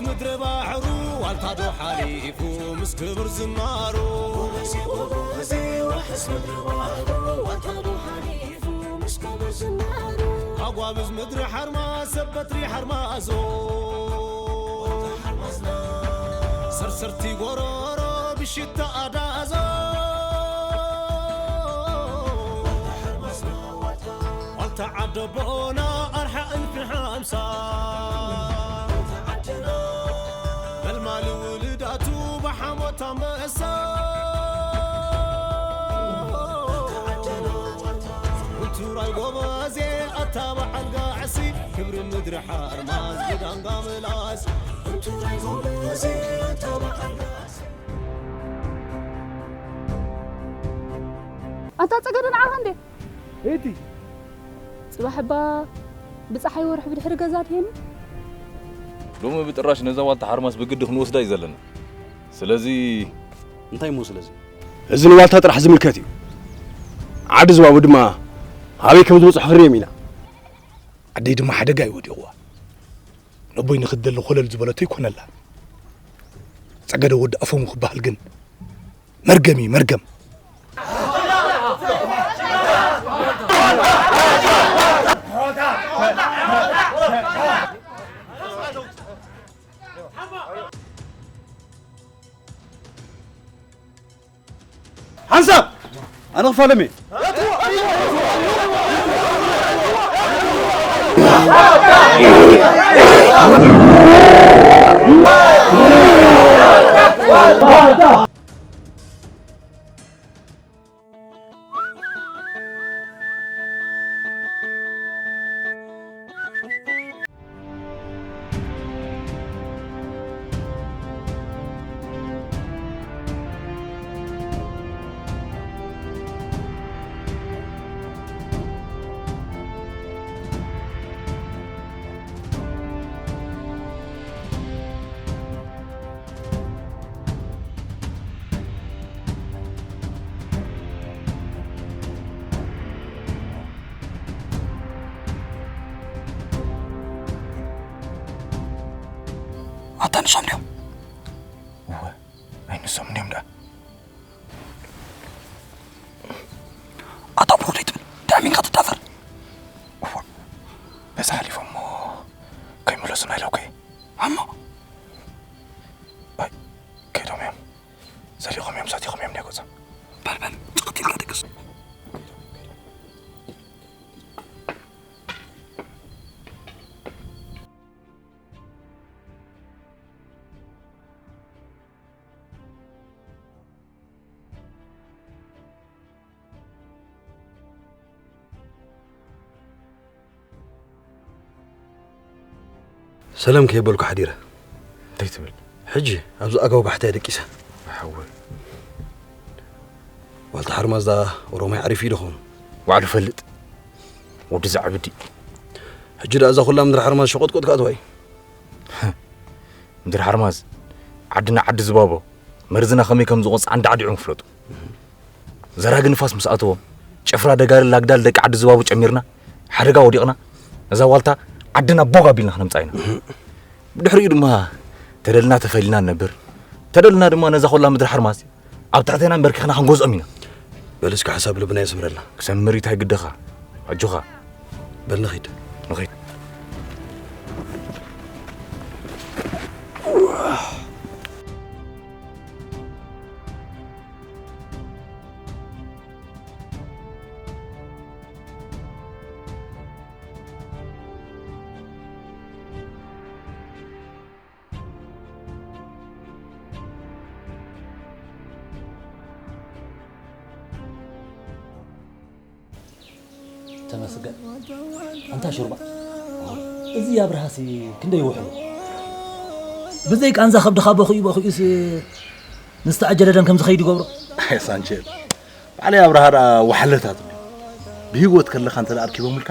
ምድሪ ባሕሩ ዋልታ ዶ ሓሊፉ ምስ ክብር ዝናሩ። ጎበዜ፣ ጎበዜ፣ ዋሕስ ምድሪ ባሕሩ ዋልታ ዶ ሓሊፉ ምስ ክብር ዝናሩ። ኣጓብዝ ምድሪ ሓርማዝ፣ ሰብ በትሪ ሓርማዞ። ዋልታ ሓርማዝና። ሰርሰርቲ ጎሮሮ ብሽታ ኣዳዞ። ዋልታ ሓርማዝና፣ ዋልታ ዓደቦና ኣርሓ እልፊ ሓምሳ። መልማሊ ውልዳቱ ብሓሞት ኣንበሳ። ውቱራይ ጎበዜ ኣታ በዓል ጋዕሲ፣ ክብሪ ምድሪ ሓርማዝ ብዳንጋ ምላስ። ውቱራይ ጎበዜ ኣታ በዓል ጋዕሲ። ኣታ ጸገደ ንዓኻ እንዴ? እቲ ጽባሕ እባ ብጸሓይ ወርሒ ብድሕሪ ገዛ ትሄኒ። ሎሚ ብጥራሽ ነዛ ዋልታ ሓርማስ ብግዲ ክንወስዳ እዩ ዘለና። ስለዚ እንታይ እሞ ስለዚ? እዚ ንዋልታ ጥራሕ ዝምልከት እዩ። ዓዲ ዝባቡ ድማ ኣበይ ከም ዝመጽሑ ክንሪኦም ኢና። ኣደይ ድማ ሓደጋ እዩ ወዲቕዋ። ነቦይ ንኽትደሊ ኮለል ዝበለቶ ይኮነላ። ጸገደ ወዲ ኣፎሙ ክበሃል ግን መርገም እዩ፣ መርገም። ሓንሳብ ኣነ ክፋለም እየ። ኣታ ንሶም ድዮም? እወ፣ ኣይ ንሶም እንድዮም ደኣ። ኣታ ብሩኽ ደይትብል፣ ደኣ ሚንካ ትዳፈር። እወ፣ በዛ ሓሊፎም እሞ ከይምለሱና ኢለ እኮ እየ። እሞ? ኣይ፣ ከይዶም እዮም። ዘሊቖም እዮም፣ ሰቲኾም እዮም ናይ ገጾም። በል፣ በል፣ ጽቕጥ ኢልካ ድቅስ። ሰላም ከየበልኩ ሓዲረ። እንታይ ትብል? ሕጂ ኣብዚ ኣጋው ባሕታ እየ ደቂሰ። ሓወይ። ዋልታ ሓርማዝ ደኣ ኦሮማይ ዓሪፉ እዩ ዶ ኸውን? ባዕሉ ፈልጥ። ወዲ ዛዕብዲ። ሕጂ ደኣ እዛ ኩላ ምድሪ ሓርማዝ ሸቆጥቆጥ ክኣትዋ እዩ። ምድሪ ሓርማዝ፣ ዓድና ዓዲ ዝባቦ፣ መርዝና ከመይ ከም ዝቖጽ ዓንዲ ዓዲዖም ክፍለጡ። ዘራጊ ንፋስ ምስ ኣተዎም፣ ጭፍራ ደጋሪ ላግዳል ደቂ ዓዲ ዝባቦ ጨሚርና፣ ሓደጋ ወዲቕና፣ ነዛ ዋልታ ዓድና ቦግ ኣቢልና ክነምጻ ኢና። ብድሕሪኡ ድማ ተደልና ተፈሊና ንነብር፣ ተደልና ድማ ነዛ ኹላ ምድሪ ሓርማዝ ኣብ ትሕቴና ኣንበርኪኽና ክንገዝኦም ኢና። በል እስኪ ሓሳብ ልብና የስምረልና። ክሰምር እዩ፣ እንታይ ግድኻ? ኣጆኻ። በል ንኺድ። ንኺድ። ተመስገን። ኣንታ ሹርባ፣ እዚ ኣብርሃሲ ክንደይ ውሕሉ? ብዘይ ቃንዛ ከብድኻ በኺኡ በኺኡስ ንዝተዓጀለ ደም ከም ዝኸይድ ይገብሮ። ኣይ ሳንቸል፣ ባዕለይ ኣብርሃ ደኣ ዋሕለታት እንድዩ። ብህይወት ከለኻ እንተ ደኣ ኣርኪቦምልካ፣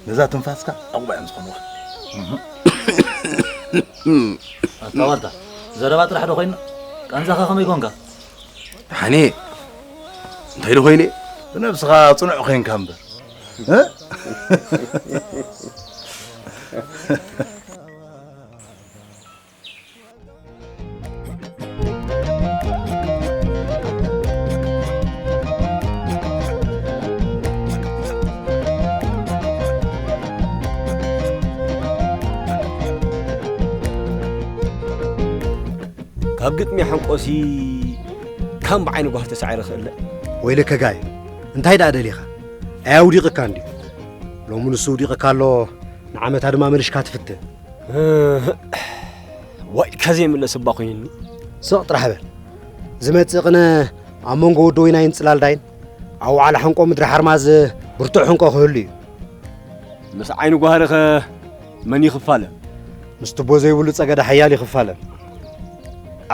ነዛ ትንፋስካ ዕቑባ እዮም ዝኾኑኻ። ኣታ ዋልታ፣ ዘረባ ጥራሕ ዶ ኮይና? ቃንዛኻ ከመይ ኮንካ? ደሓን እየ። እንታይ ኢሉ ኮይነ? ብነብስኻ ጽኑዕ ኮይንካ እምበር። እ? ኣብ ግጥሚ ሓንቆሲ ከም ብዓይኒ ጓህሪ ተሳዒረ ክእለ። ወይለከ ጋይ፣ እንታይ ደኣ ደሊኻ? ኣያውዲቕካ እንድዩ። ሎሚ ንሱ ውዲቕካ ኣሎ፣ ንዓመታ ድማ መልሽካ ትፍትን። እህ፣ ዋይ፣ ኢድካ ዘይምለስ እባ ኮይኑኒ። ስቕ ጥራሕ በል። ዝመጽእ ቅነ ኣብ መንጎ ወዲ ወይናይን ጽላልዳይን ኣብ ዋዕላ ሕንቆ ምድሪ ሓርማዝ ብርቱዕ ሕንቆ ክህሉ እዩ። ምስ ዓይኒ ጓህሪኸ መን ይኽፋለ? ምስ ትቦ ዘይብሉ ጸገደ ሓያል ይኽፋለ።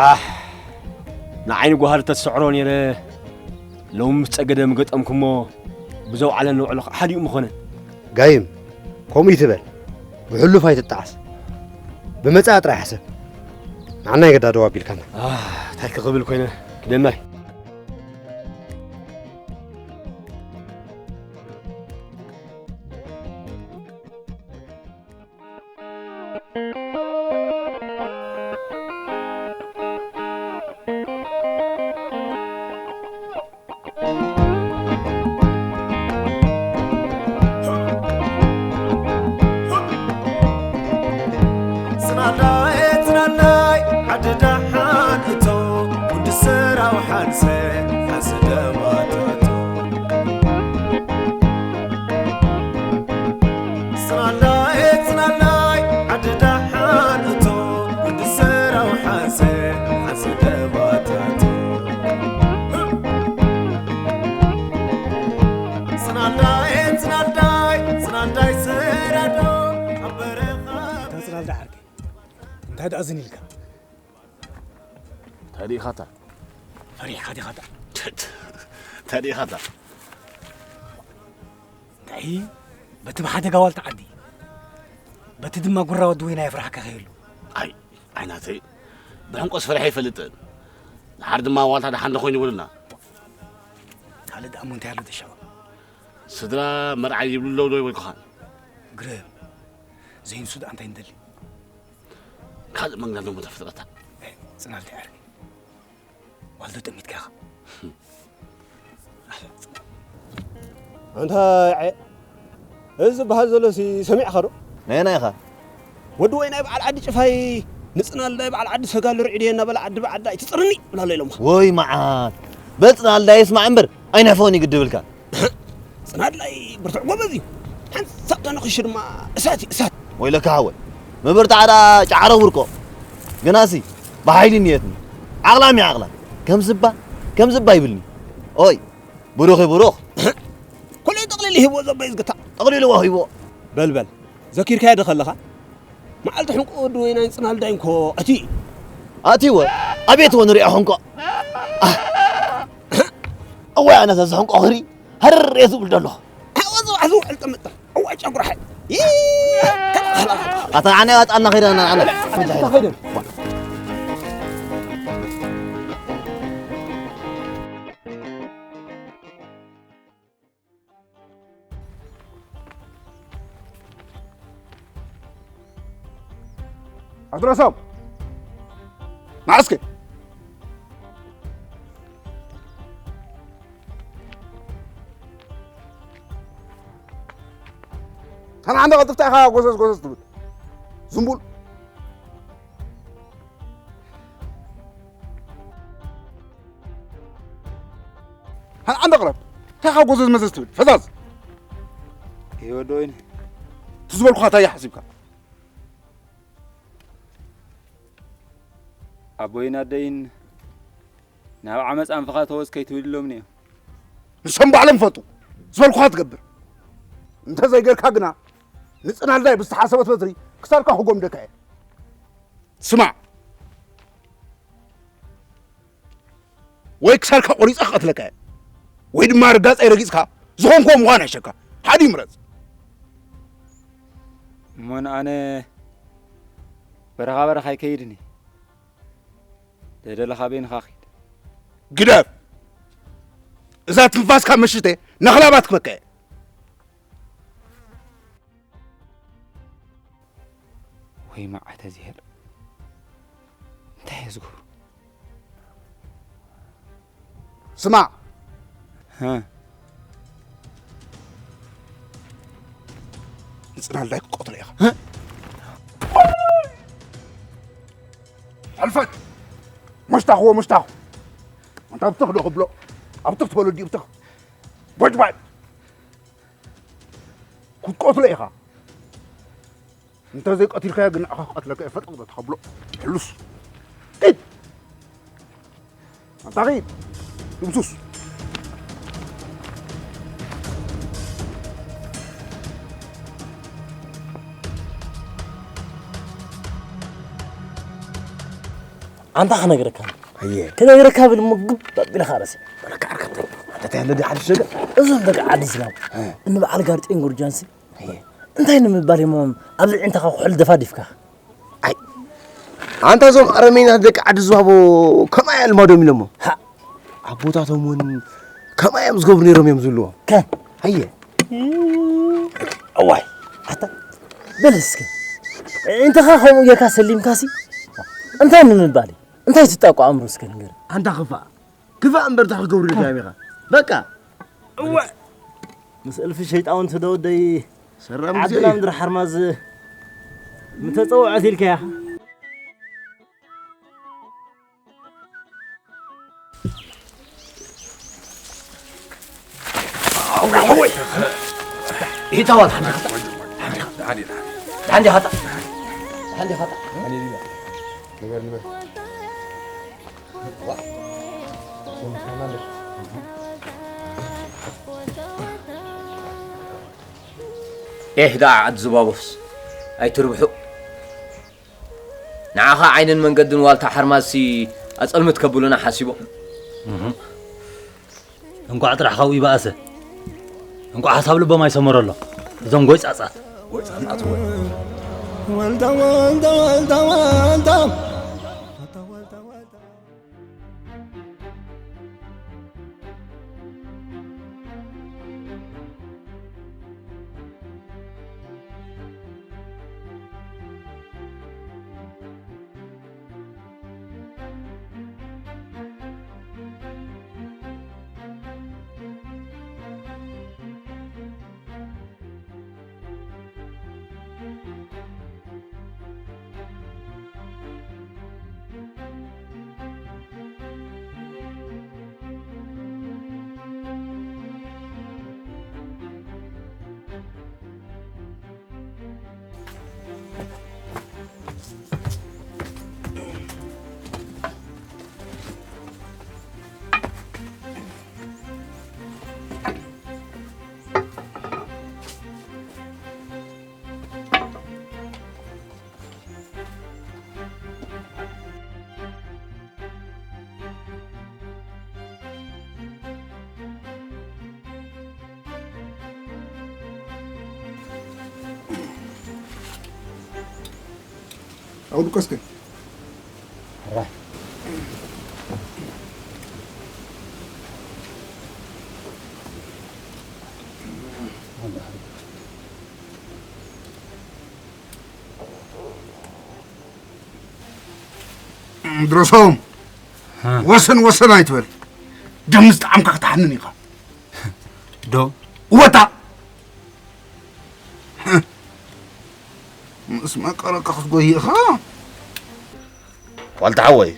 ኣሕ፣ ንዓይኒ ጓህሪ ተትስዕሮ ነይረ፣ ሎሚ ምስ ጸገደ ምገጠምኩሞ፣ ብዘውዓለን ንውዕሎ ከዓ ሓዲኡ ምኾነ። ጋይም፣ ከምኡ ይትበል። ብሕሉፍ ኣይትጠዓስ። ብመጻኢ ጥራይ ሕሰብ። ንዓና ይገዳ ደው ኣቢልካና። ኣህ፣ እንታይ ክኽብል ኮይነ? ክደናይ። ጽናላይ፣ ጽናላይ፣ ዓዲ ደሓን እቶ፣ ወዲ ሰራው ሓንሰ፣ ሓንሰ ደማታቶ። ጽናላይ፣ ጽናላይ፣ ዓዲ ደሓን እቶ፣ ወዲ ሰራው ሓንሰ፣ ሓንሰ ደማታቶ። ጽናላይ፣ ጽናላይ፣ ጽናላይ ሰራዶ፣ ኣብ በረኻ እታ ጽላል ደሓርከይ፣ እንታይ ደኣ ዝን ኢልካ? እንታይ ዲኻታ? ፈሪሕካ ዲኻታ? እንታይ ዲኻታ? እንታይ? በቲ ብሓደጋ ዋልታ ዓዲ፣ በቲ ድማ ጉራ ወዲ ወይና የፍርሓካ ከይህሉ። ኣይ፣ ኣይናተይ፣ ብሕንቆስ ፈሪሐ ይፈልጥን። ድሓር ድማ ዋልታ ደሓን ዶ ኮይኑ ይብሉና። ካልእ ደኣ እሞ እንታይ ኣሎ ደሻዋ? ስድራ መርዓይ ይብሉ ኣለዉ ዶ ይበልኩኻን? ግርም፣ ዘይንሱ ደኣ እንታይ ንደሊ? ካልእ መንገዲ ኣለዎ ተፈጥረታ። ጽናልቲ ዓርኪ። ዋልዶ ጠሚትካ ኢኻ። ኣንታ፣ ዐ-፣ እዚ ዝበሃል ዘሎሲ ሰሚዕካ ዶ? ናይ ናይ ኢኻ? ወዲ ወይ ናይ በዓል ዓዲ ጭፋይ ንጽናል ናይ በዓል ዓዲ ሰጋል ርዒድ እየ እናበለ ዓዲ ብዓዲ ኣይትጽርኒ ብላሎ ኢሎምኻ። ወይ መዓት። በል ጽናል ዳይ ስማዕ እምበር ኣይንሕፈን እዩ ግድብልካ። ጽናል ዳይ ብርቱዕ ጎበዝ እዩ። ሓንሳብ ተነኺሹ ድማ እሳት እዩ፣ እሳት። ወይለካ ሓወይ። ምብርታዕ ደኣ ጫዕረ ውርቆ። ግናሲ ብሓይሊ እኒኤትኒ። ዓቕላም እዩ ዓቕላም። ከም ዝባ፣ ከም ዝባ ይብልኒ። ኦይ፣ ብሩኽ እዩ ብሩኽ። ኩሉ ጠቕሊሉ ሂብዎ ዘበይ ዝግታ። ጠቕሊልዎ ሂብዎ። በል በል፣ ዘኪርካዮ ዶ ከለኻ? መዓልቲ ሕንቆ ወዲ ወይናይ ጽናል ዳይ እንኮ ኣትዩ እዩ። ኣትይዎ፣ ኣቤትዎ ንሪኦ ሕንቆ። ኣህ። እዋይ ኣነስ እዚ ሕንቆ ክርኢ፣ ሃርር እየ ዝብል ዘለኹ። ሓወ ዝባዕ ዝውዕል ጥምጥም። እዋይ ጨጉሪ ሓይ። ይይ፣ ተባህላ። ኣታ ኣነ ኣጣልና ኸይደና ኣነ። ተኸይደን። ኣድረሶም። መዓስከ? ተን ዓንደ ቀልጥፍታ ኢኻ ጎዘዝ ጎዘዝ ትብል። ዝንቡል። ሃን ዓንደ ቅረብ። እንታይ ካብ ጎዘዝ መዘዝ ትብል? ፈዛዝ። ይወዶ ወይነ። ትዝበልኩኻ እንታይ ሓሲብካ? ኣቦይን ኣደይን ናብ ዓመፅ ኣንፍኻ ተወዝ ከይትብል ኢሎምኒ እዮም። ንሶም ባዕሎም ፈጡ። ዝበልኩኻ ትገብር። እንተዘይገርካ ግና ንጽናልዳይ ብዝተሓሰበት በትሪ ክሳድካ ክጎምደካ እየ። ስማዕ። ወይ ክሳድካ ቆሪጸ ክቐትለካ እየ፣ ወይ ድማ ርጋጸይ ረጊጽካ ዝኾንክዎ ምዃን ኣይሸካ። ሓደ ምረጽ። እሞ ንኣነ በረኻ በረኻ ኣይከይድን እየ። ደደለኻ በይንኻ ኺድ። ግደፍ። እዛ ትንፋስካ መሽተ ነኽላባት ክበካ እየ። ወይ መዓት እግዚኣብሔር፣ እንታይ እየ ዝገብሮ? ስማዕ፣ ሀ? ንጽናልዳይ ክትቀትሎ ኢኻ። ሀ? ሕልፈት! መሽታኽዎ፣ መሽታኹ። ኣንታ ብትኽ ዶ ክብሎ? ኣብ ትኽ ትበሎ ድዩ ብትኽ? ቦጭ ባጭ። ክትቀትሎ ኢኻ። እንተ ዘይቀቲልካዮ ግን ንዓኻ ክቐትለካ እየ። ፈጠቕ በል ተኸብሎ። ሕሉስ። ኪድ። ኣንታ ኪድ። ድምሱስ። ኣንታ ክነግረካ። ኣየ። ክነግረካ ብል እሞ ግብ ኣቢልካ ረስዕ። በለካ ዓርከተይ። ኣንታ እንታይ ኣሎ ድዩ ሓድሽ ነገር? እዞም ደቂ ዓዲ ዝናብ። እ። እንበዓል ጋርጤን ጉርጃንሲ። ኣየ። እንታይ ንምባል እዮም ኣብዚ ዕንተኻ ኩሕል ደፋዲፍካ? ኣይ። ኣንታ እዞም ኣረሜናት ደቂ ዓዲ ዝዋቦ ከምኣ እያ ልማዶም ኢሎሞ። ሃ። ኣቦታቶም እውን ከምኣ እዮም ዝገብሩ ነይሮም እዮም ዝብልዎ። ከ? ኣየ። እዋይ። ኣታ በል እስኪ። እንተኻ ከምኡ ጌርካ ሰሊምካሲ እንታይ ንምባል እዩ? እንታይ ትጣቋ ኣምሮ እስከ ንገር። ኣንታ ክፋእ። ክፋእ እምበር እንታይ ክገብሩ ኢልካ ኢኻ። በቃ። እወ። ምስ እልፊ ሸይጣውንቲ ዶ ወደይ ሰራም ግዜ ዓድና እዩ። ምድሪ ሓርማዝ ምተጸውዐት ኢልካያ። ይታዋል። ሓንቲ ሓታ። ሓንቲ ሓታ። ሓንቲ ሓታ። ንበር፣ ንበር። ኤህ ደኣ ዓዲ ዝባቦስ ኣይትርብሑ። ንዓኻ ዓይንን መንገድን ዋልታ ሓርማዝሲ ኣጸልምት ከብሉና ሓሲቦም። እህ። እንቋዕ ጥራሕ ካብኡ ይበኣሰ። እንቋዕ ሓሳብ ልቦም ኣይሰመረሎም። እዞም ጎይጻጻት። ጎይጻጻት ወይ። ዋልታ፣ ዋልታ፣ ዋልታ፣ ዋልታ። ኣውድቆ እስከ። ሕራይ። ድረሶም። እ። ወሰን ወሰን ኣይትበል። ደም ዝጠዓምካ ክትሓንን ኢኻ። ዶ? ወታ። ምስ መቀረካ ክትጎይ ኢኻ። ዋልታ ሓወይ፣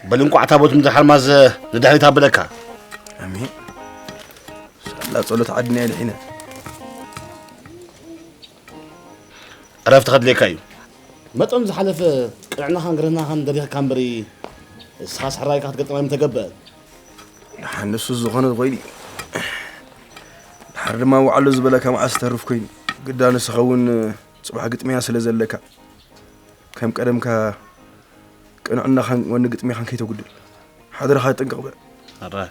በል እንቋዕ ታቦት ምድሪ ሓርማዝ ንድሕሪት ኣበለካ። ኣሜን። ሳላ ጸሎት ዓድና የድሒና። ዕረፍቲ ከድልየካ እዩ። መጠኑ ዝሓለፈ ቅንዕናኻን ግርህናኻን ደሪኽካ እምበሪ፣ ንስኻስ ሕራይካ ክትገጥማ ኣይምተገበአን። ደሓን ንሱ ዝኾነ ኮይኑ እዩ። ድሓር ድማ ዋዕሎ ዝበለካ መዓስ ዝተርፍ ኮይኑ። ግዳ ንስኻ እውን ጽባሕ ግጥምያ ስለ ዘለካ፣ ከም ቀደምካ ቅንዕናኻን ወኒ ግጥምያኻን ከይተጉድል። ሓደራኻ ጥንቅቕ በል። ሕራይ።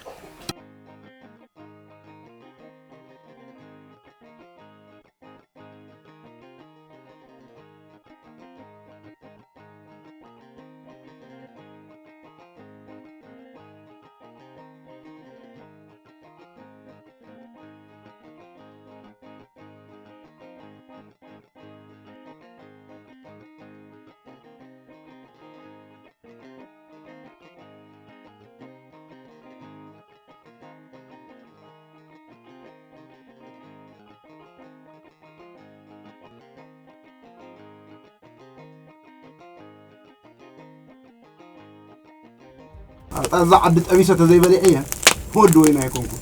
ኣብታ እዛ ዓዲ ጠቢሰ ተዘይበሊዐ እየ ወዲ ወይና ኣይኮንኩ።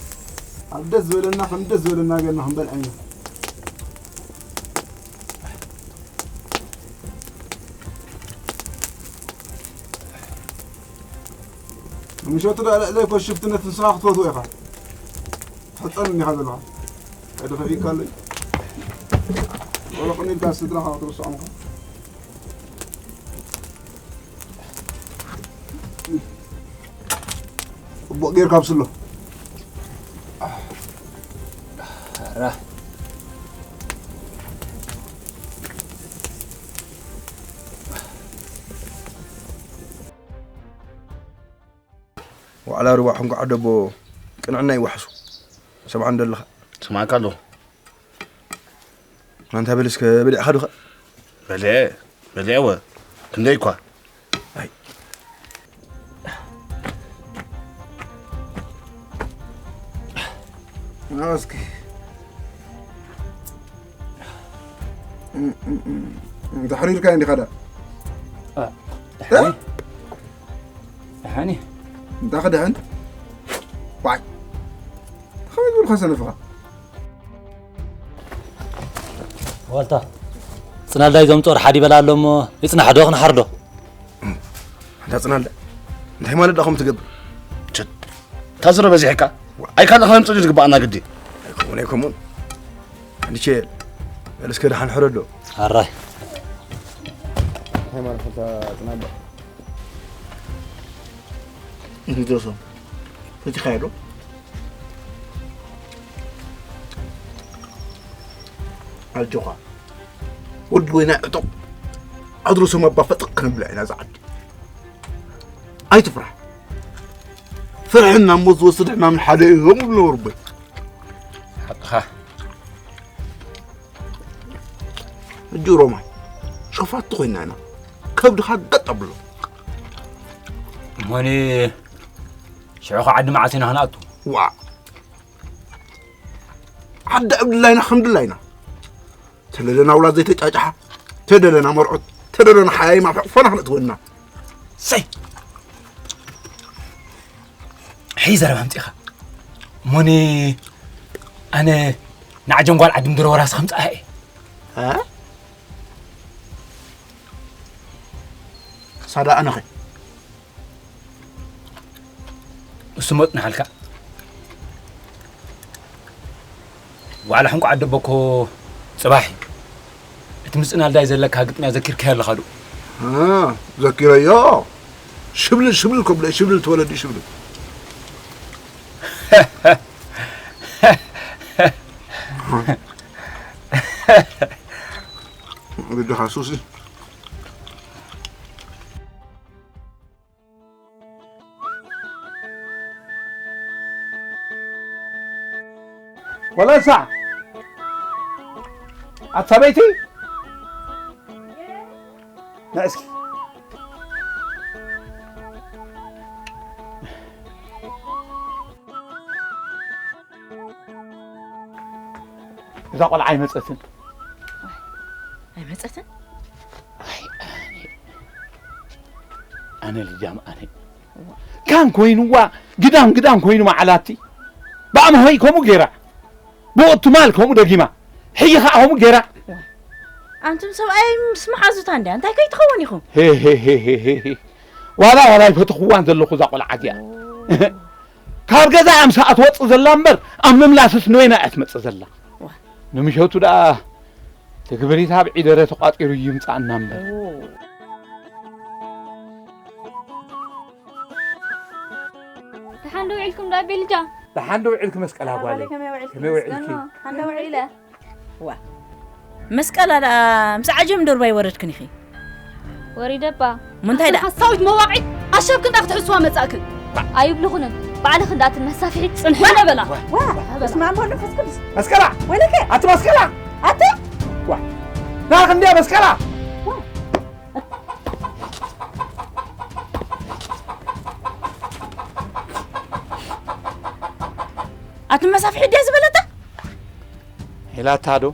ኣብ ደስ ዝበለና ከም ደስ ዝበለና ገርና ክንበልዐ ኢና። ምሸቱ ዶ ልዕለይ ኮሽፍትነት ንስኻ ክትፈትዎ ኢኻ። ትሕጸን እንዲኻ ዘለኻ። ኣይደኸፊካ ኣለይ። ወረቕን ኢልካ ስድራኻ ክትርስዖም ኢኻ። ጽቡቕ ጌርካ ኣብስሎ። ኣራ። ዋዕላ ርዋሕ እንኳዕ ደቦ ቅንዕና ይዋሕሱ። ሰምዓ እንደለኻ። ስማዕካ ኣለኹ። ኣንታ በል እስከ በሊዕኻ ዶ ኸ? በሊዐ፣ በሊዐ ወ። ክንደይ እኳ። ኣይ። እስኪ። ተሕሪርካ እንዲኻ ዳ? እ? ደሓኒ። ደሓኒ። እንታይ ክደሕን? ዋይ። ከመይ ዝበልካ ሰነፍኻ? ዋልታ፣ ጽናልዳይ ዘምጾ ሓዲ ይበላ ኣሎ እሞ ይጽናሕ ዶ ክንሓርዶ? ኣንታ ጽናልዳይ፣ እንታይ ማለት ዳ ከምኡ ትገብር? ቸት፣ እታ ዝረ በዚሕካ። ኣይካልእ ክነምጽእ ዝግባኣና ግዲ። ኣይከውን፣ ኣይከውን። ኣንዲቼ፣ በል እስከ ደሓን ሕረዶ። ኣራይ። እንታይ ማለት እታ ጽናልዳይ? ንግደሶም። ፈቲኻዮ ዶ? ኣጆኻ። ወዲ ወይና ዕጡቕ። ኣድርሶም ኣባ ፈጥቕ ክንብላ ኢና እዛ ዓዲ። ኣይትፍራሕ። ፍርሒ ናብ ሞት ዝወስድ ሕማም ሓደ እዮም ዝብሉ ነበሩ ኣቦይ። ሓቅኻ። ሕጂ ሮማይ፣ ሸፋቱ ኮይና ኢና። ከብድኻ ገጥ ኣብሎ። እሞኒ ሽዑ ኸ ዓዲ መዓስ ኢና ክንኣቱ? ዋእ። ዓዲ ኣብ ድላይና ከም ድላይና። ተደለና ኣውላድ ዘይተጫጭሓ፣ ተደለና መርዑት፣ ተደለና ሓያይም ኣብ ሕቕፎና ክነእትወና። ሰይ! ሕይ ዘረባ ኣምጺኻ። እሞኒ ኣነ ንዓጀን ጓል ዓዲ ምድረ ወራሲ ከምጽኣ እየ። እ? ሳዳ ኣነኸ? እሱ ሞት ንሓልካ። ዋዕላ ሕንቋ ዓደቦ እኮ ጽባሕ እዩ። እቲ ምስ ጽናልዳይ ዘለካ ግጥምያ ዘኪርካዮ ኣለኻ ዶ? እ፣ ዘኪረዮ። ሽብልል ሽብልል ከብሎ፣ ሽብልል ተወለዲ ሽብልል። ግድኻ ሱሲ። ወለሳ፣ ኣታ ሰበይቲ፣ ነይ እስኪ። እዛ ቆልዓ ኣይመጸትን። ኣይመጸትን? ኣይ፣ ኣነ፣ ኣነ ልጃም ኣነ። እዋ። ካን ኮይንዋ፣ ግዳም ግዳም ኮይኑ መዓላቲ። ብኣምሆይ ከምኡ ገይራ። ብኦቱ ማል ከምኡ ደጊማ። ሕጂ ኸኣ ከምኡ ገይራ። እዋ። ኣንቱም ሰብኣይ ምስ መሓዙታ እንድያ፣ እንታይ ከይትኸውን ኢኹም? ሄ፣ ሄ፣ ሄ። ዋላ፣ ዋላ ኣይፈተኽዋን ዘለኹ እዛ ቆልዓ እዚኣ። ኦ። ካብ ገዛ ኣምሳኣ ትወጽእ ዘላ እምበር፣ ኣብ ምምላስስ ንበይና እያ ትመጽእ ዘላ። እዋ። ንምሸቱ ደኣ ትግብሪት ኣብ ዒደረ ተቋጺሩ ይምጻእና እምበር። ኦ። ደሓን ዶ ውዒልኩም ዶ ኣቤ ልጃ? ደሓን ዶ ውዒልኪ መስቀላ ጓለይ? ጓለይ ከመይ ውዒልኪ? ከመይ ውዒልኪ? ደህና፣ ደሓን ዶ ውዒለ? ዋ። መስቀላ ደኣ ምስ ዓጀም ደርባ ይወረድክን ኢኺ። ወሪደባ። እሞ እንታይ ደኣ? ሓሳዊት መዋቒት ኣሸብክ እንዳ ክትሕስዋ መጻእክን። ኣይብልኹንን። ባዕልኽን ደኣ ትመሳፍሒ ጽንሒ ነበላ። ዋ፣ በስመ ኣብ ወወልድ ወመንፈስ ቅዱስ። መስቀላ! ወይለከ! ኣቲ መስቀላ! ኣቲ! ዋ! ና ክንደያ መስቀላ! ዋ! ኣቲ መሳፍሒ ድያ ዝበለታ? ኢላታ ዶ?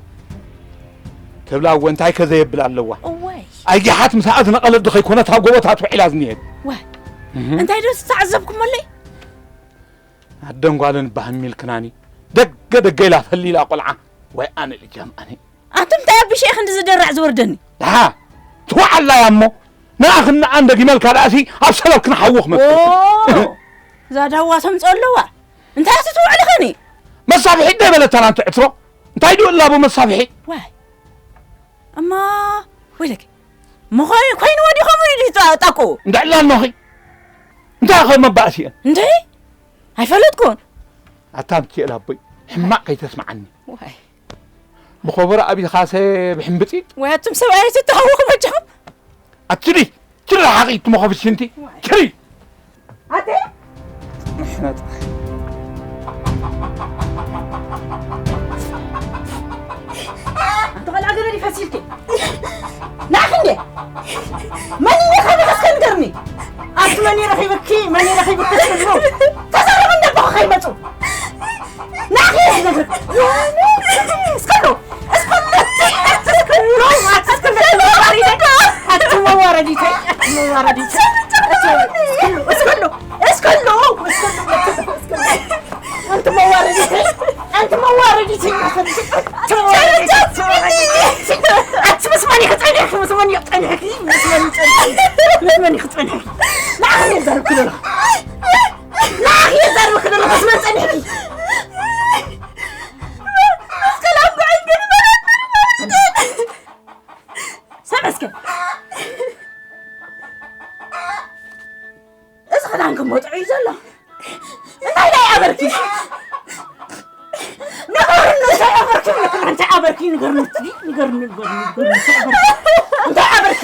ትብላ እወ፣ እንታይ ከ ዘየብል ኣለዋ? እዋይ። ኣይጊሓት ምስኣ ዝነቐለት ዶ ከይኮነት ኣብ ጎቦታት ውዒላ ዝኒሄት? ዋይ። እንታይ ዶ ዝተዓዘብኩመለይ? ኣደን ጓልን ባህም ኢልክናኒ። ደገ ደገ ኢላ ፈሊላ ቆልዓ። ወይ ኣነ ልጃም ኣነ። ኣንቱም እንታይ ኣቢሸ ክንዲ ዝደራዕ ዝወርደኒ? ደሓ ትውዓላ እያ እሞ፣ ንኣኽን ንኣን ደጊመልካ ደኣሲ ኣብ ሰለብ ክንሓዊ ክመጽእ። ኦ፣ እዛ ዳዋ ተምጽኦ ኣለዋ። እንታይ ኣቲ ትውዕሊ ኸኒ? መሳፍሒት ዶ ይበለታን ኣንቲ ዕትሮ? እንታይ ድኡ እላቦ መሳፍሒ? ዋይ። እማ፣ ወይለኪ። እሞ ኾይ-፣ ኮይኑ ወዲኾም እዩ ጣ-፣ ጣቁ? እንድዕላ ኣኖኺ። እንታይ ኸ መባእሲ እየን? እንዴ? ኣይፈለጥኩን። ኣታ ምኪኤል ኣቦይ፣ ሕማቕ ከይተስምዓኒ። ዋይ። ብኸበሮ ኣቢኻሰ ብሕምብጢጥ? ወይ ኣቱም ሰብኣይ ትተሃወኹ መቸም። ኣትዲ፣ ትሪ ሓቒ ትመኸብሽ ሽንቲ። ዋይ። ትሪ። ኣቲ? ንሕና ጥራሕ። ኣንቲ ቆልዓ ገለ ዲፈሲልኪ? ናኺ እንዴ? መን እዩ ኻበይ እስከ ንገርኒ? ኣቲ መን ይረኺብኪ? መን ይረኺብኪ? ተዛረቡ እንደ ኣቦኻ ከይመጹ። ናኺ ዝነግር። እስከሎ፣ እስከሎ፣ እስከሎ፣ ኣቲ መዋረዲተይ፣ ኣቲ መዋረዲተይ፣ ኣቲ መዋረዲተይ። እስከሎ፣ እስከሎ፣ እስከሎ፣ እስከሎ፣ እስከሎ። ኣንቲ መዋረዲተይ፣ ኣንቲ መዋረዲተይ፣ ኣንቲ መዋረዲተይ፣ ኣንቲ መዋረዲተይ። ኣቲ ምስ መን ኢኺ ጸኒሕኪ? ምስ መን ኢኺ ጸኒሕኪ? ምስ መን ጸኒሕኪ? ምስ መን ኢኺ ጸኒሕኪ? ንዓኺ እየ ዛረብኪ ዘለኹ። ንዓኺ እየ ዛረብኪ ዘለኹ። ምስ መን ጸኒሕኪ? ስምዒ እስከ። እዚ ክዳንኪ እሞ ጥዑይ ዘሎ። እንታይ ደኣ ኣበርኪ? ንገርኒ፣ እንታይ ኣበርኪ? እንታይ ኣበርኪ? ንገርኒ፣ እስኪ፣ ንገርኒ፣ ንገርኒ፣ ንገርኒ፣ እንታይ ኣበርኪ? እንታይ ኣበርኪ?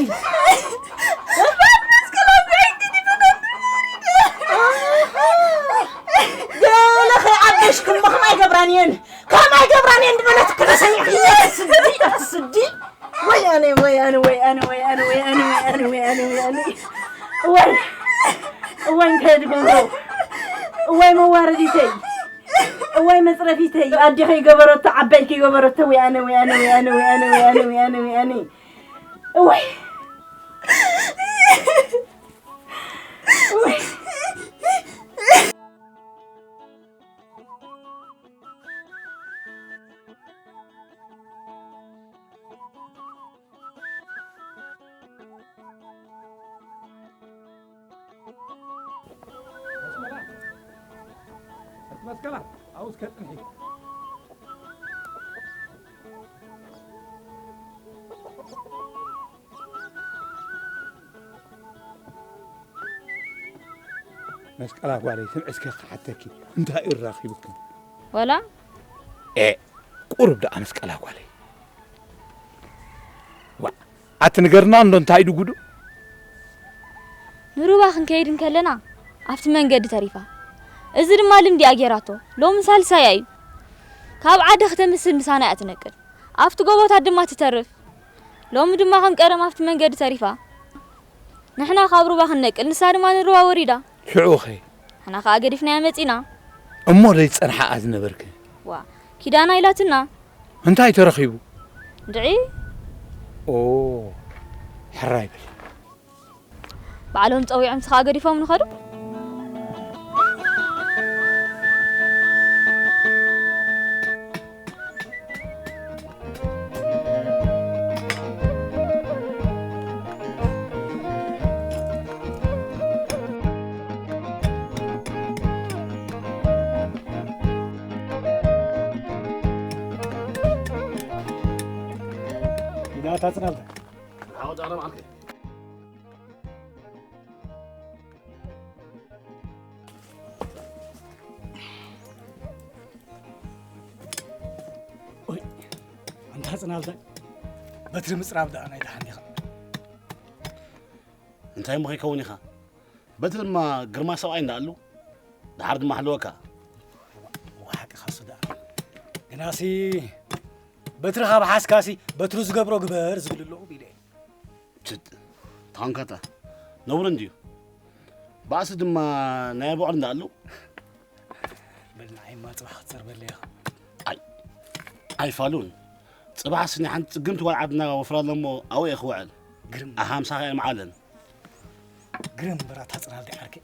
ገለ ከይዓበሽኪ እሞ ከማይ ገብራን እየን፣ ከማይ ገብራን እየን ዝበለትኪ ዶ ሰሚዕኪ? ኣብቲ ስዲ፣ ኣብቲ ስዲ። ወይ ኣነ፣ ወይ ኣነ፣ ወይ ኣነ፣ ወይ ኣነ። እዋይ፣ እዋይ፣ እንታይ ድገብሮ? እዋይ መዋረዲተይ፣ እዋይ መጽረፊተይ፣ ኣዴኺ ገበረቶ፣ ዓባይኪ ገበረቶ። ወይ ኣነ፣ ወይ ኣነ፣ ወይ ኣነ፣ ወይ ኣነ፣ ወይ ኣነ፣ ወይ ኣነ፣ ወይ ኣነ። እዋይ፣ እዋይ። መስቀላ፣ ኣብኡ እስከ ጽንሒ። መስቀላ ጓለይ፣ ስምዒ እስከ ክሓተኪ፣ እንታይ እዩ ራኺብክን? ወላ? ኤ፣ ቁሩብ ደኣ መስቀላ ጓለይ። ዋ፣ ኣቲ ንገርና እንዶ እንታይ ድዩ ጉዱ? ንሩባ ክንከይድ እንከለና ኣብቲ መንገዲ ተሪፋ። እዚ ድማ ልምዲ እያ ጌራቶ። ሎሚ ሳልሳያ እዩ። ካብ ዓዲ ከተምስል ምሳና እያ ትነቅል። ኣብቲ ጎቦታት ድማ ትተርፍ። ሎሚ ድማ ከም ቀደም ኣብቲ መንገዲ ተሪፋ። ንሕና ካብ ሩባ ክንነቅል፣ ንሳ ድማ ንሩባ ወሪዳ። ሽዑ ኸ? ንሕና ኸኣ ገዲፍናያ መጺና። እሞ ደይ ጸንሓኣ ዝነበርክ? ዋ፣ ኪዳና ኢላትና። እንታይ ተረኺቡ? እንድዒ። ኦ፣ ሕራይ በል። ባዕሎም ጸዊዖም ንስኻ ገዲፎም ንኸዱ? ኢዳ ታጽናልታ። ዓወት ኣረም ዓርከይ። ኦይ፣ ኣንታ ጽናልታ፣ በትሪ ምጽራብ ደኣ ናይ ደሓን ዲኻ? እንታይ እሞ ከይከውን ኢኻ? በትሪ ድማ ግርማ ሰብኣይ እንዳኣሉ፣ ደሓር ድማ ኣሕልወካ። እዋ፣ ሓቅኻ እሱ ደኣ። ግናሲ፣ በትሪ ካብ ሓዝካሲ፣ በትሩ ዝገብሮ ግበር ዝብል ኣለዎ ኢለ። ችጥ፣ ታንካታ፣ ነውሪ እንድዩ። ባእሲ ድማ ናይ ኣቡዕር እንዳኣሉ። በል ንዓይማ ጽባሕ ክትጸርበለይ ኢኻ። ኣይ፣ ኣይፋሉን። ጽባሕ ስኒ ሓንቲ ጽግምቲ ጓል ዓድና ወፍራ ኣሎ እሞ ኣብኡ እየ ክውዕል። ግርም። ኣሃምሳኻ እየ መዓልን። ግርም እምበር ኣታ ጽናልዳይ ዓርከይ፣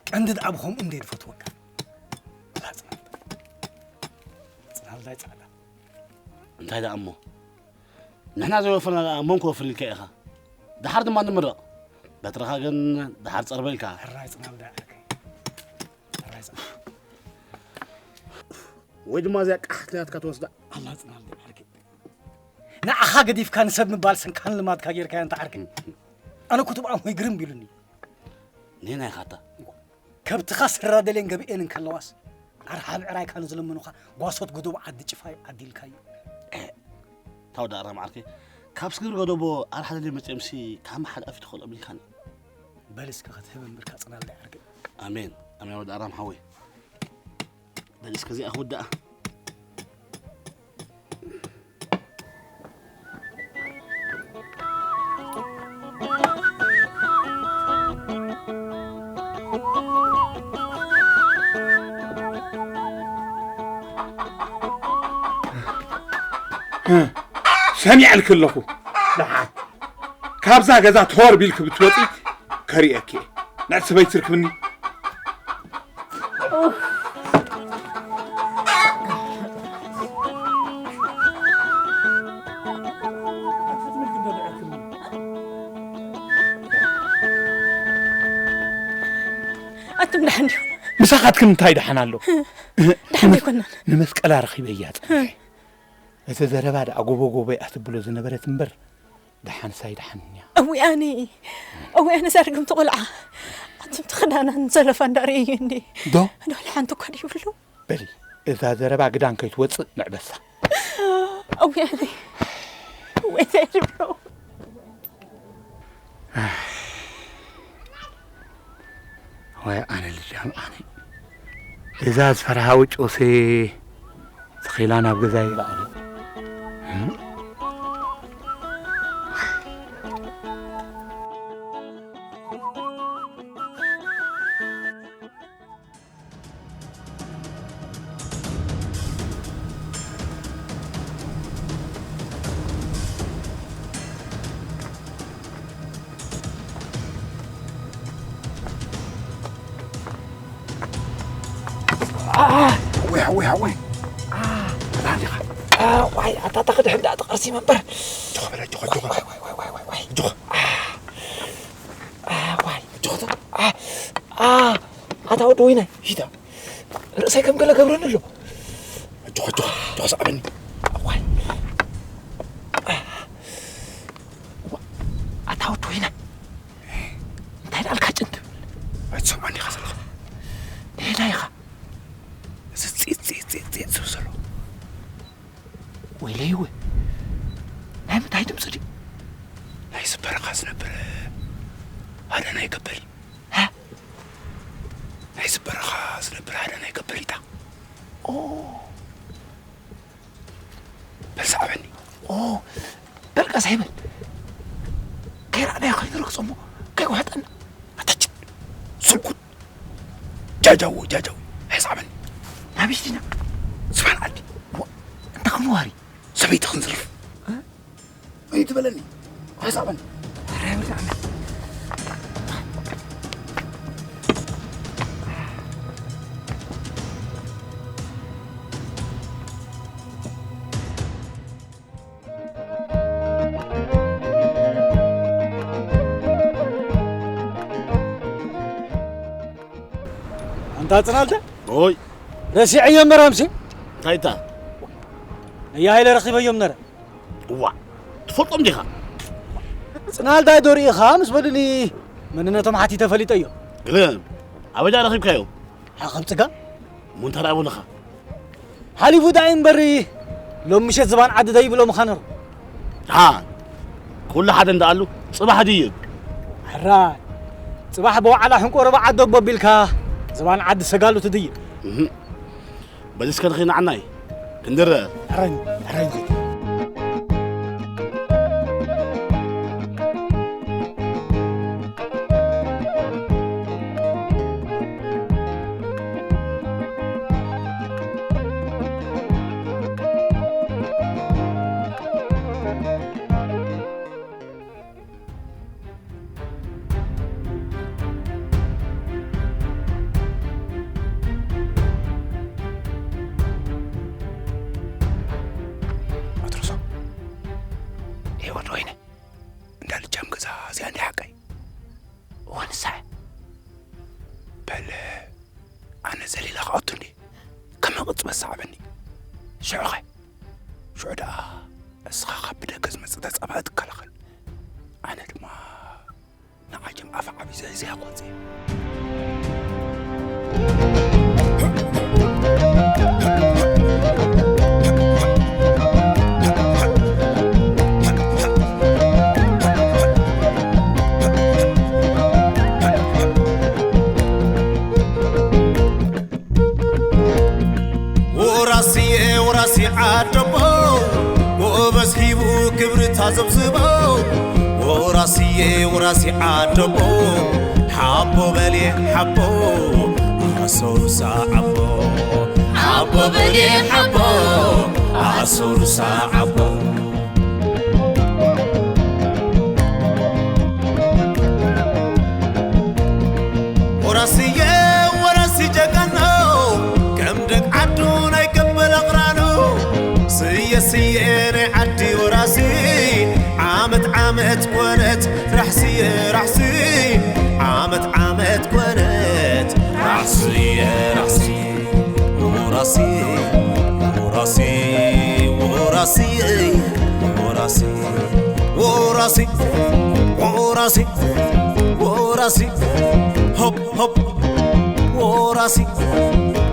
ቀንዲ ደኣ ብኸምኡ እንደ ዝፈትወካ። ኣላ ጽናልዳይ፣ ጽናልዳይ ጻዕዳ። እንታይ ደኣ እሞ? ንሕና ዘይወፈርና ደኣ መን ክወፍር ኢልካ ኢኻ? ደሓር ድማ ንምረቕ። በትርኻ ግን ደሓር ጸርበ ኢልካ። ሕራይ ጽናልዳይ ዓርከይ። ሕራይ ጽናልዳይ። ወይ ድማ እዚኣ ቃሕቲ ናትካ ትወስዳ። ኣላ ጽናልዳይ ዓርከይ። ንዓኻ ገዲፍካ ንሰብ ምባል ስንካን ልማድካ ጌርካዮ እንተ ዓርከይ። ኣነ እኮ ትብዓም ወይ ግርም ቢሉኒ። ኔናይ ኻታ። ከብትኻ ስራ ደልየን ገብኤን እንከለዋስ፣ ኣርሓ ብዕራይካ ንዝለምኑኻ ጓሶት ጎደቦ ዓዲ ጭፋይ ዓዲልካዮ። ታው ደኣ ኣራም ዓርከይ፣ ካብ ስግር ጎደቦ ኣርሓ ደልየ መጺኦምሲ ካብ መሓል ኣፊ ትኸልኦም ኢልካኒ። በል እስከ ክትህብ እምብርካ ጽናልዳይ ዓርከይ። ኣሜን፣ ኣሜን ወዲ ኣራም ሓወይ። በል እስከ እዚኣ ክውድኣ። ሰሚዐልኪ ኣለኹ። ደሓን ካብዛ ገዛ ተወር ቢልኪ ብትወፂ ከርእየኪ እየ። ንዕቲ ሰበይቲ ትርክብኒ። ኣቱም ደሓን ዲኹም? ምሳኻትክን እንታይ ደሓን ኣሎ? ደሓን ኣይኮናን። ንመስቀላ ረኺበያ ጽኒሐ። እቲ ዘረባ ደኣ ጎቦ ጎቦ እያ ትብሎ ዝነበረት እምበር፣ ደሓንስ ኣይደሓንን እያ። እውይ ኣነ፣ እውይ ኣነ እዛ ርግምቲ ቆልዓ። ኣቱም እቲ ክዳናን ዘለፋ እንዳርእየ እንዲ። ዶ? ዶ ሓንቲ እኳ ደይብሉ። በሊ፣ እዛ ዘረባ ግዳን ከይትወጽእ ንዕበሳ። እውይ ኣነ፣ እውይ እንታይ ይብሎ? ወይ ኣነ ልጃም ኣነ። እዛ ዝፈርሃ ውጭውሲ ተኺላ ናብ ገዛ ይበኣለ። ሓወይ፣ ሓወይ፣ ሓወይ። ኣታ እንዲኻ። ዋይ፣ ኣታ፣ ኣታ ክድሕን ደኣ ተቐርሲ መበር። ጆኸ በለ፣ ጆኸ፣ ጆኸ። ዋይ፣ ዋይ፣ ዋይ፣ ጆኸ። ጆኸ። አ፣ አ፣ ኣታ ወዲ ወይናይ፣ ሂዳ። ርእሰይ ከም ገለ ገብረኒ ኣሎ። ኣጆኻ፣ ኣጆኻ፣ ኣጆኻ ሰዓበኒ። ዋይ። ዋ፣ ኣታ ወዲ ወይናይ። እንታይ ደኣልካ ጭን ትብል? ኣይትሰምዖን ዲኻ ዘለኻ? ንሄዳ ኢኻ። እዚ ጺጽ፣ ጺጽ፣ ጺጽ፣ ጺጽ ዝብል ዘሎ። ወይለይ ወይ፣ ናይ ምንታይ ድምፂ ድዩ? ናይ ዝበረኻ ዝነብር ሓደ ናይ ገበሊ። ሃ? ናይ ዝበረኻ ዝነብር ሓደ ናይ ገበሊታ። ኦ። በል ሰዓበኒ። ኦ። በል ቀስ ኣይበል። ከይረኣናዮ ከይንርግጾ እሞ ከይወሓጠና። ኣታችን። ስልኩት። ጃጃዎ፣ ጃጃዎ። ኣይሰዓበኒ። ናበይ ዲና? ዝባን ዓዲ። ዋ፣ እንታይ ከም ነዋሪ? ሰበይቲ ክንዝርፍ። እ? ኣይትበለኒ። ኣይሳቐኒ። ኧረ፣ ብዛዕባ ኣንታ ጽናልተ? ኦይ። ረሲዐዮ እምበር ኣምሲ። እንታይ እታ? ነያ ሃይለ ረኺበዮም ነረ። እዋ፣ ትፈልጦም ዲኻ? ጽናልታይ ዶ ርኢኻ ምስ በሉኒ፣ መንነቶም ሓቲተ ፈሊጠዮ። ግርም፣ ኣበይ ደኣ ረኺብካዮ? ሓኸብ ጽጋ። እሞ እንታይ ደኣ በሉኻ? ሓሊፉ ደኣ እምበር፣ ሎም ምሸት ዝባን ዓዲ ደይብሎ ምዃ ነሩ። ደሓን፣ ኩሉ ሓደ እንዳኣሉ፣ ጽባሕ ድይብ። ሕራይ፣ ጽባሕ ብዋዕላ ሕንቆሮ ብዓዶ ቦቢልካ፣ ዝባን ዓዲ ሰጋሉ ትድይብ። እህ። በል እስከ ንኺድ ንዓናይ ክንድረ። ሕራይ፣ ሕራይ። ወዲ ወይነ፣ እንዳ ልጃም ገዛ እዚኣ እንዲ ሓቀይ? እወ፣ ንሳ እያ። በል፣ ኣነ ዘሊለ ክኣቱ እንዲ፣ ከም ቅጽበት ሰዓበኒ። ሽዑኸ? ሽዑ ደኣ እስኻ ካብ ብደገ ዝመጽእ ተጻባኢ ትከላኸል። ኣነ ድማ ንዓጀም ኣፍ ዓቢ ዘሕዝያ ቆጽየ። ወራስየ ወራሲ ዓደቦ፣ ጎበዝ ሂቡ ክብሪ ታዘብዝቦ። ወራስየ ወራሲ ዓደቦ፣ ሓቦ በልየ ሓቦ፣ ኣሰሩ ሰዓቦ። ሓቦ በልየ ሓቦ፣ ኣሰሩ ሰዓቦ። ወራስየ ወራሲ ጀጋኖ፣ ከም ደግ ዓዱ ናይ ገበል ኣቕራኑ። ስየ ስየ ናይ ዓዲ ወራሲ፣ ዓመት ዓመት ኮነት ራሕስየ ራሕሲ፣ ዓመት ዓመት ኮነት ራሕስየ ራሕሲ። ወራሲ፣ ወራሲ፣ ወራሲ፣ ወራሲ፣ ወራሲ፣ ወራሲ፣ ወራሲ፣ ሆፕ፣ ሆፕ፣ ወራሲ፣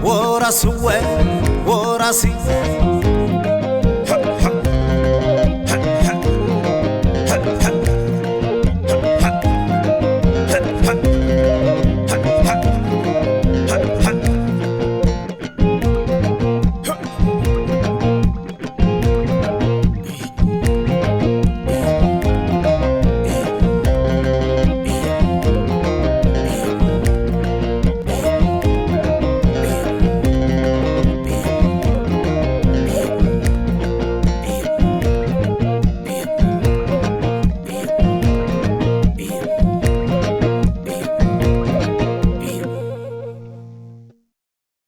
ወራስወ፣ ወራሲ፣